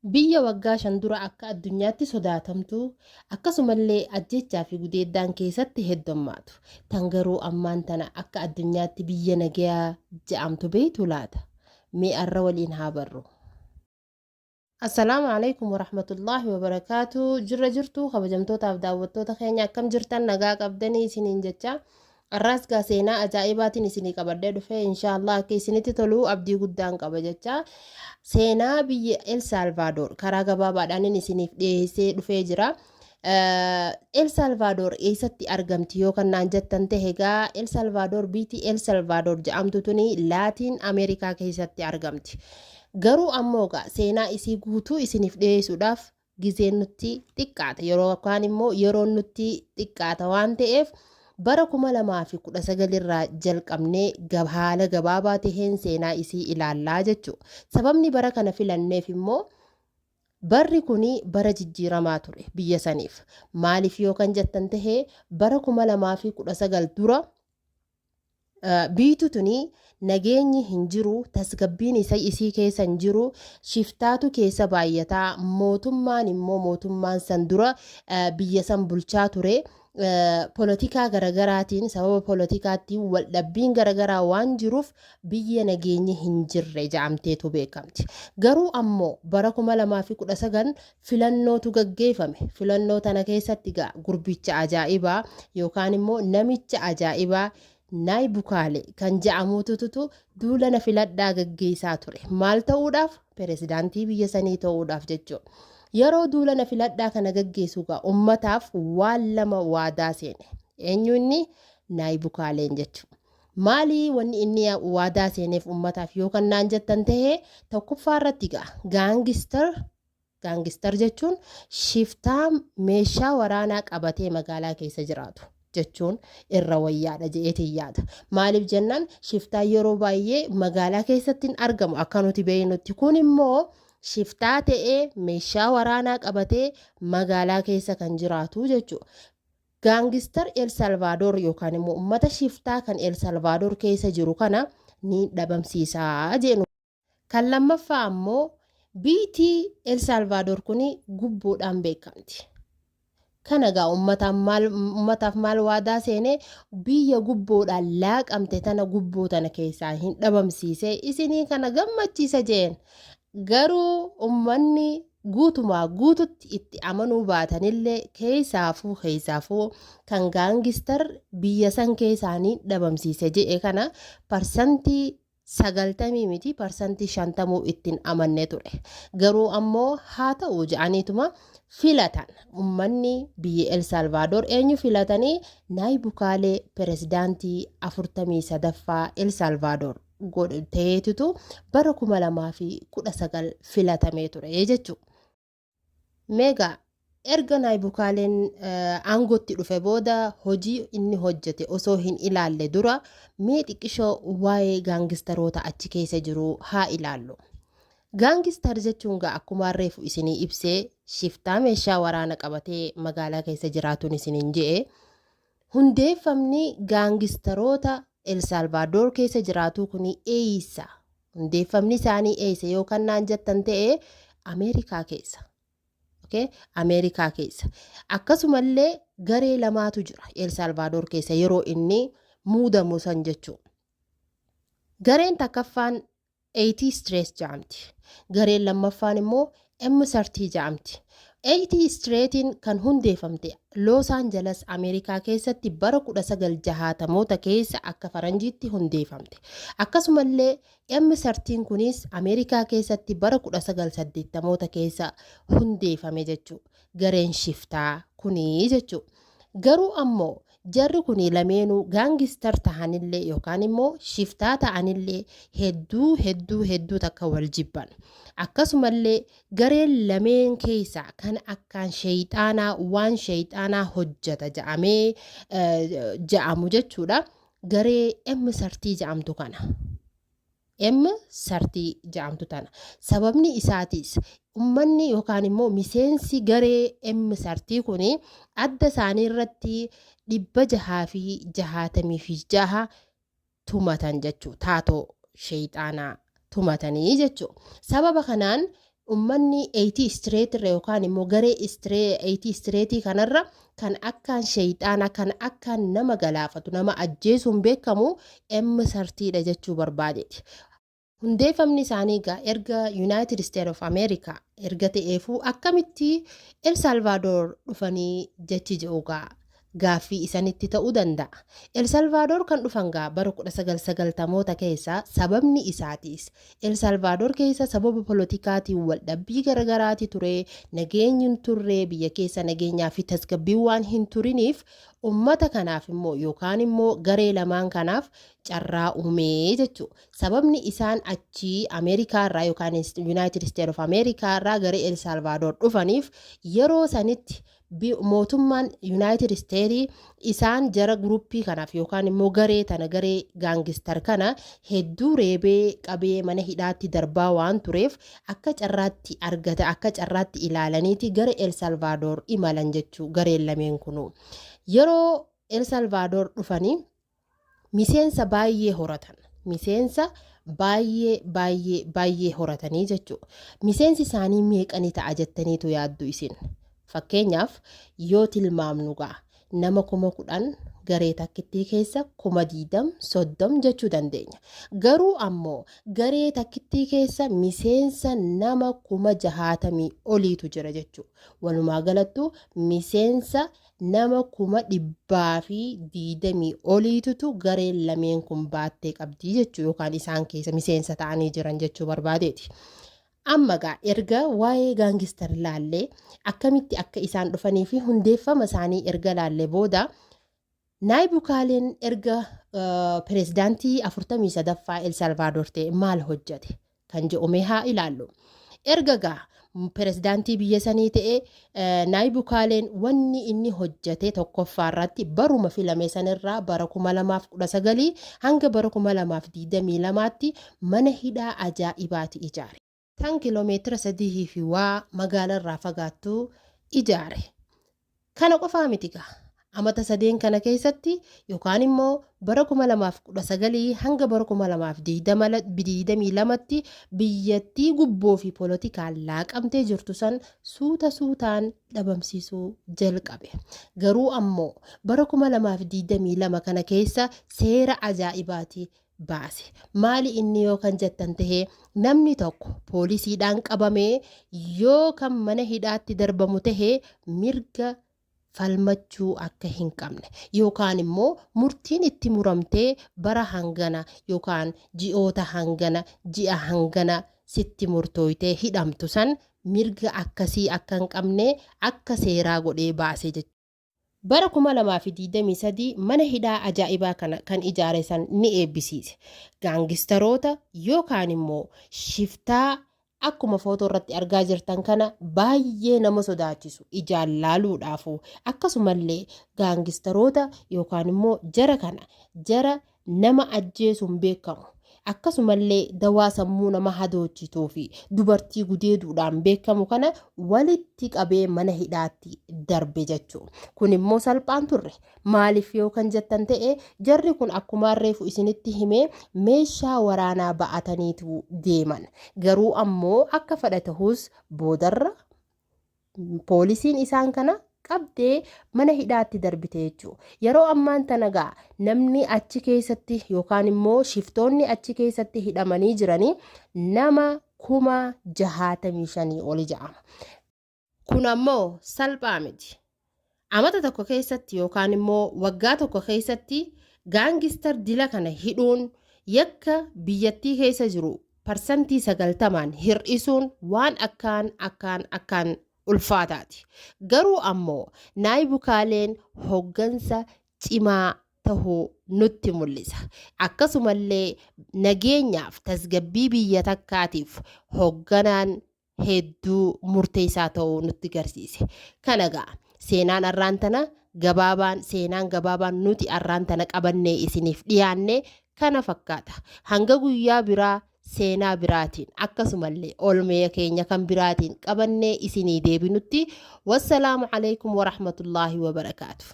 Biyya waggaa 5 dura akka addunyaatti sodaatamtu, akkasumallee ajjeechaa fi gudeeddaan keessatti heddommaatu, tan garuu ammaan tana akka addunyaatti biyya nageyaa ja'amtu beeytuu laata? Mee arra waliin haa barru. Assalaamu Aleykum Warahmatullaahi Wabarakaatu Jirra jirtuu kabajamtootaaf daawwattoota keenya akkam jirtan nagaa qabdanii isiniin jecha Arraas gaa seenaa ajaa'ibaatiin isinii qabadhee dhufe inshaallah akka isinitti tolu abdii guddaan qaba jecha seenaa biyya El Salvaadoor karaa gabaabaadhaanin isiniif dhiyeessee dhufee jira. El Salvaadoor eessatti argamti yoo kan naan jettan ta'e egaa El Salvaadoor biitii El Salvaadoor jedhamtu tuni Laatiin Ameerikaa keessatti argamti. Garuu ammoo egaa seenaa isii guutuu isiniif dhiyeessuudhaaf gizeen nutti xiqqaata yeroo yookaan immoo yeroon nutti xiqqaata waan ta'eef bara 2019 irraa jalqabnee haala gabaabaa taheen seenaa isii ilaallaa jechuudha. Sababni bara kana filanneef immoo barri kuni bara jijjiiramaa ture biyya saniif. Maaliif yoo kan jettan tahe bara 2019 dura Biitu tuni nageenyi hin jiru, tasgabbiin isa isii keessa hin jiru, shiftaatu keessa baay'ata, mootummaan immoo mootummaan san dura biyya san bulchaa ture polotikaa garagaraatiin sababa polotikaattiin waldhabbiin garagaraa waan jiruuf biyya nageenyi hin jirre ja'amteetu beekamti. Garuu ammoo bara 2019 filannootu gaggeefame. Filannoo tana keessatti gaa gurbicha ajaa'ibaa yookaan immoo namicha ajaa'ibaa Naay Bukaale kan ja'amuutututu duula na filadhaa gaggeessaa ture. Maal ta'uudhaaf? Pirezidaantii biyya sanii ta'uudhaaf jechuudha. Yeroo duula na filadhaa kana gaggeessu gaa ummataaf waan lama waadaa seene. Eenyu inni? Naay Bukaaleen jechuudha. Maali wanni inni waadaa seeneef ummataaf yoo kan naan jettan ta'e tokkoffaa irratti gaa gaangistar Gaangistar jechuun shiftaa meeshaa waraanaa qabatee magaalaa keessa jiraatu jechuun irra wayyaadha je'eetiin yaada. Maaliif jennaan shiftaan yeroo baay'ee magaalaa keessatti hin argamu akka nuti beeknutti. Kun immoo shiftaa ta'ee meeshaa waraanaa qabatee magaalaa keessa kan jiraatu jechuudha. Gaangistar El Salvaadoor yookaan immoo uummata shiftaa kan El Salvaadoor keessa jiru kana ni dhabamsiisa jeenu. Kan lammaffaa ammoo biiyti El Salvaadoor kuni gubboodhaan beekamti. Kana egaa ummataan maal ummataaf maal waadaa seene biyya gubboodhaan laaqamte tana gubboo tana keessaa hin dhabamsiise isinii kana gammachiisa jeen. Garuu ummanni guutumaa guututti itti amanuu baatanillee keessaafuu keessaafuu kan gaangistar biyya san keessaanii dhabamsiise je'e kana parsantii sagaltamii miti parsantii shantamuu itti hin amanne ture. Garuu ammoo haa ta'u ja'aniituma filatan. Ummanni biyya El Salvaadoor eenyu filatanii Naayib Bukaalee pirezidaantii 43ffaa El Salvaadoor ta'eetutu bara 2019 filatamee ture jechuudha. Meegaa erga Naayib Bukaaleen aangootti dhufe booda hojii inni hojjete osoo hin ilaalle dura mee xiqqishoo waa'ee gaangistaroota achi keessa jiru haa ilaallu. Gaangistar jechuun gaa akkuma reefu isinii ibsee shiftaa meeshaa waraana qabatee magaalaa keessa jiraatuun isiniin je'e. Hundeeffamni gaangistaroota El Salvaadoor keessa jiraatuu kuni eessa? Hundeeffamni isaanii eessa yoo kan naan jettan ta'e Ameerikaa keessa. Okay? Ameerikaa keessa. Akkasumallee garee lamaatu jira El Salvaadoor keessa yeroo inni muudamu san jechuudha. Gareen takkaffaan 80 Stress ja'amti. Gareen lammaffaan immoo M30 ja'amti. 80 Streetiin kan hundeeffamte Loos Anjalas Ameerikaa keessatti bara 1960moota keessa akka faranjiitti hundeeffamte. Akkasumallee M13 kunis Ameerikaa keessatti bara 1980moota keessa hundeeffame jechuudha. Gareen shiftaa kuni jechuudha. Garuu ammoo Jarri kuni lameenuu gaangistar tahanillee yookaan immoo shiftaa ta'anillee hedduu hedduu hedduu takka wal jibban. Akkasumallee gareen lameen keessaa kan akkaan sheeyxaanaa waan sheeyxaanaa hojjata ja'amee ja'amu jechuudha. Garee M30 ja'amtu kana. M sartii ja'amtu tana. Sababni isaatiis ummanni yookaan immoo miseensi garee M sartii kun adda isaanii irratti 666 tumatan jechuu taatoo sheeyxaanaa tumatanii jechuu. Sababa kanaan Ummanni 80 Street irra yookaan immoo garee 80 Street kanarra kan akkaan sheeyxaana, kan akkaan nama galaafatu, nama ajjeesuun beekamu M13 dha jechuu barbaadeeti. Hundeeffamni isaanii egaa erga United States of America erga ta'eefuu akkamitti El Salvador dhufanii jechi jedhu gaa gaaffii isanitti ta'uu danda'a. El Salvador kan dhufan gaa bara 1990moota keessa. Sababni isaatiis El Salvador keessa sababa polotikaatiin waldhabbii garagaraati ture, nageenyi hin turre biyya keessa, nageenyaa fi tasgabbiin waan hin turiniif ummata kanaaf immoo yookaan immoo garee lamaan kanaaf carraa uumee jechuudha. Sababni isaan achii Ameerikaa irraa yookaan United States of America irraa gara El Salvador dhufaniif yeroo sanitti mootummaan United States isaan jara guruppii kanaaf yookaan immoo garee tana, garee gangster kana hedduu reebee qabee mana hidhaatti darbaa waan tureef akka carraatti argata, akka carraatti ilaalaniiti gara El Salvador imalan jechuu gareen lameen kunu. Yeroo El Salvador dhufanii miseensa baay'ee horatan. Miseensa baay'ee baay'ee baay'ee horatanii jechuudha. Miseensi isaanii meeqani ta'a jettaniitu yaaddu isin? Fakkeenyaaf yoo tilmaamnu gaa nama 10,000 garee takkittii keessa, 20,000, 30 jechuu dandeenya. Garuu ammoo garee takkittii keessa miseensa nama 60,000 oliitu jira jechuudha. Walumaa galattu miseensa nama 120,000 oliitutu gareen lameen kun baattee qabdii jechuu yookaan isaan keessa miseensa ta'anii jiran jechuu barbaadeeti. Amma gaa erga waa'ee gangster laallee, akkamitti akka isaan dhufanii fi hundeeffama isaanii erga laallee booda, Naayib Bukaaleen erga pireezidaantii 43ffaa El Salvaadoor ta'e maal hojjete kan jedhu mee haa ilaallu. Erga gaa pireezidaantii biyya sanii ta'e Naayib Bukaaleen wanni inni hojjete tokkoffaa irratti baruma filame sanirraa bara 2019 hanga bara 2022tti mana hidhaa ajaa'ibaati ijaare. Tan kiloomeetira 3 fi waa magaalarraa fagaattu ijaare. Kana qofaa miti gaa. Amata sadeen kana keessatti yookaan immoo bara 2019 hanga bara 2022tti biyyattii gubboo fi polotikaan laaqamtee jirtu san suuta suutaan dhabamsiisuu jalqabe. Garuu ammoo bara 2022 kana keessa seera ajaa'ibaati baase. Maali inni yoo kan jettan tahee, namni tokko poolisiidhaan qabamee yoo kan mana hidhaatti darbamu tahee mirga falmachuu akka hin qabne yookaan immoo murtiin itti muramtee bara hangana yookaan ji'oota hangana, ji'a hangana sitti murtooytee hidhamtu san mirga akkasii akka hin qabne akka seeraa godhee baase jechuudha. Bara 2023 mana hidhaa ajaa'ibaa kana kan ijaare san ni eebbisiise. Gaangistaroota yookaan immoo shiftaa akkuma footoo irratti argaa jirtan kana baay'ee nama sodaachisu ijaan laaluudhaafu, akkasumallee gaangistaroota yookaan immoo jara kana, jara nama ajjeesuun beekamu, akkasumallee dawaa sammuu nama hadoochituu fi dubartii gudeeduudhaan beekamu kana walitti qabee mana hidhaatti darbe jechuudha. Kun immoo salphaan turre. Maaliif yoo kan jettan ta'e, jarri kun akkuma reefu isinitti himee meeshaa waraanaa ba'ataniitu deeman. Garuu ammoo akka fedha ta'us boodarra poolisiin isaan kana qabdee mana hidhaatti darbite jechuudha. Yeroo ammaan tana gaa namni achi keessatti yookaan immoo shiftoonni achi keessatti hidhamanii jiranii nama 65,000 oli jedhama. Kun ammoo salphaa miti. Amata tokko keessatti yookaan immoo waggaa tokko keessatti gangster dila kana hidhuun yakka biyyattii keessa jiru 90%n hir'isuun waan akkaan akkaan akkaan ulfaataati. Garuu ammoo Naayib Bukaaleen hoggansa cimaa tahuu nutti mul'isa. Akkasumallee nageenyaaf tasgabbii biyya takkaatiif hogganaan hedduu murteessaa ta'uu nutti garsiise. Kana gaa seenaan arraan tana gabaabaan, seenaan gabaabaan nuti arraan tana qabannee isiniif dhiyaanne kana fakkaata. Hanga guyyaa biraa seenaa biraatiin akkasumallee olmee keenya kan biraatiin qabannee isinii deebinutti, wassalaamu alaikum warahmatullaahi wabarakaatu.